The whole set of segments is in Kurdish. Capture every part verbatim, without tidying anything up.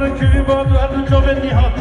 Kivî Badu, her du çavên Nîhat.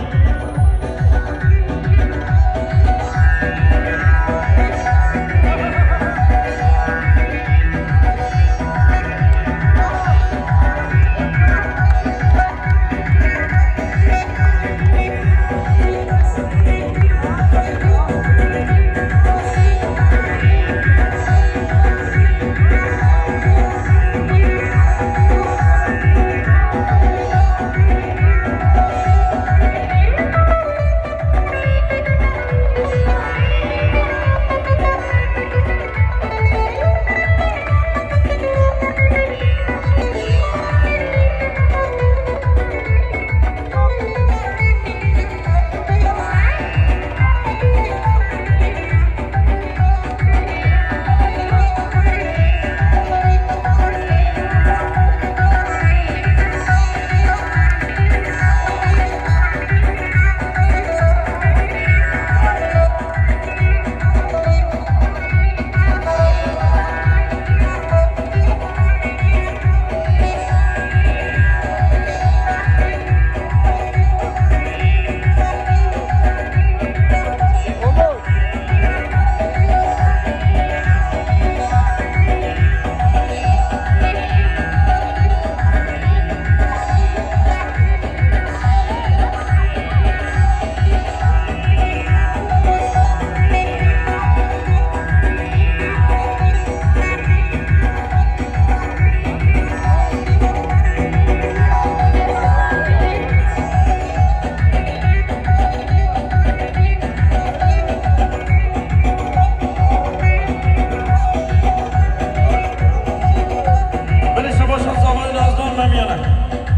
Belê şebaşa zamanê Nazdan Memiyane.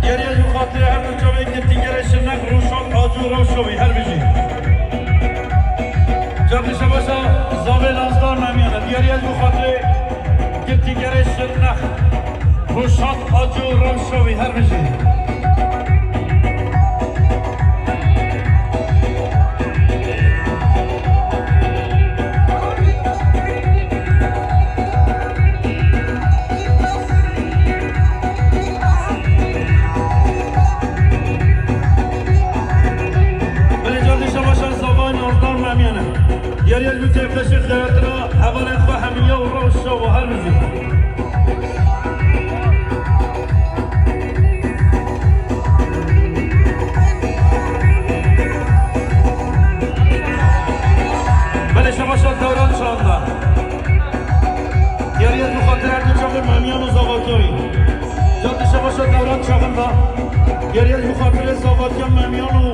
Diyariye ji xatirê her du çavê girtîgerê Şirnex, Rûşan, Acû, Rewşovî, her bijî. Cardî şebaşa zavê Nazdan Memiyane. Diyariye ji xatirê girtîgerê Şirnex, Rûşan, Acû, Rewşovî, her bijî. Belê cardî şebaşa zavayê Nazdan Memiyane. Diyariye ji kêfxweşî xeyatina hevalên xwe Hemiye û Rewşa û her bijî. Belê şebaşa Dewran Çanda. Diyariye ji xatir her du çavê Memiyan û Zavakiyan. Cardî şebaşa Dewran Çanda. Diyariye ji xatirê Zavakiyan, Memiyan û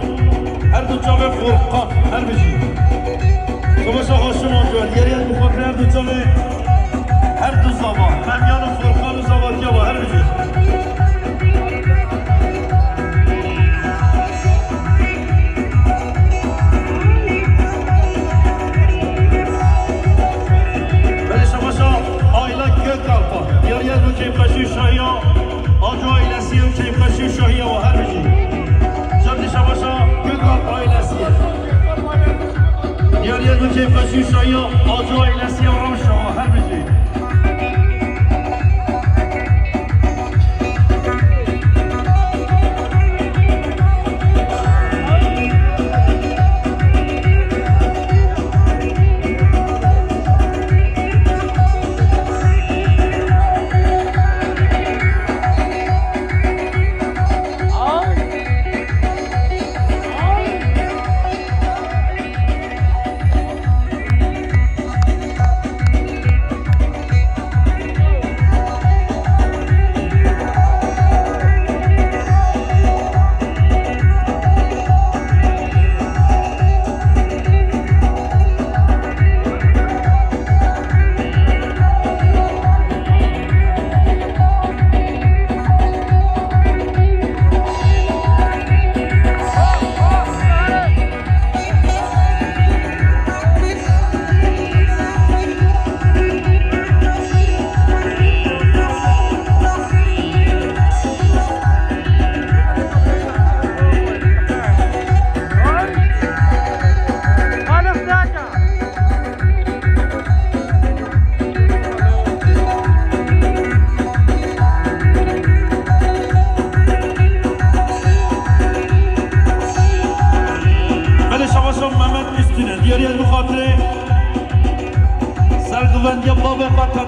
her du çavê Furqan. Her bijî. Şebaşa Haşim Ancar. Diyariye ji xatirê her du çavê, her du zava, Memiyan û Furqan û Zavakiya wa her bijî. Belê şebaşa aîla Gökalpa. Diyariye ji kêfxweşî û şahiya Aco aîlesî û kêfxweşî û şahiya wa her bijî. Cardî şebaşa Gökalpa aîlesî. Diyariye ji kêfxweşî û şahiya Aco aîlesî û Rewşa wa her bijî.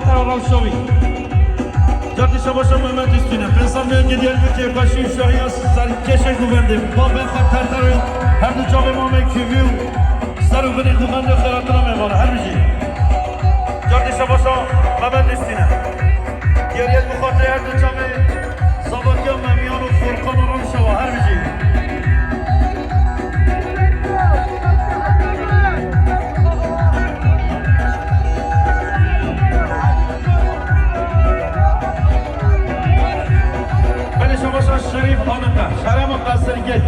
Rewşa wî. Cartê şebaşa Mehmet Üstüne. Pênc sed milyon Diyarbekir Kaşî Şahiya serkêşê guvendê. Babê xwe terterê her du çavê mamê kivî û ser û binê guvendê xêratina mêvana. Her bijî. Cartê şebaşa Mehmet Üstüne. Diyariyê bi xatirê her du çavê Zavatiya Memiyan û Furkan û Rewşa wa. Her bijî. Belê şebaşa Şerîf Anıka, Şerema Qasirgil.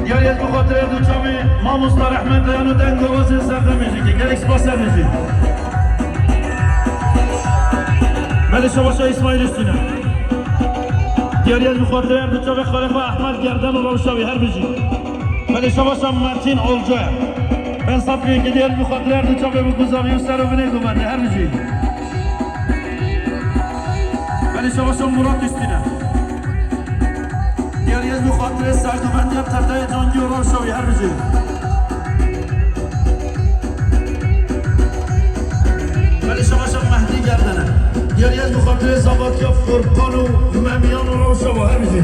Diyariyê bi xatirê du çavê mamosta Rehmet Reyhan û deng û wazê serdemê jî ke gelek spas ser jî. Belê şebaşa İsmail Üstüne. Diyariyê bi xatirê her du çavê xalê xwe Ehmed Gerden û Rewşa wî. Her bijî. Belê şebaşa Metin Olcaya. Pênc sed milyon Diyariyê bi xatirê her du çavê bi guzavî û ser û binê guvendê. Her bijî. Belê şebaşa Murat Üstüne. Diyariyê bi xatirê serguvendiya Tetayê Cangî û Rewşa wî. Her bijî. Belê şebaşa Mehdî Gerdene. Diyariyê bi xatirê Zavatiya Furkan û Memiyan û Rewşa wa. Her bijî.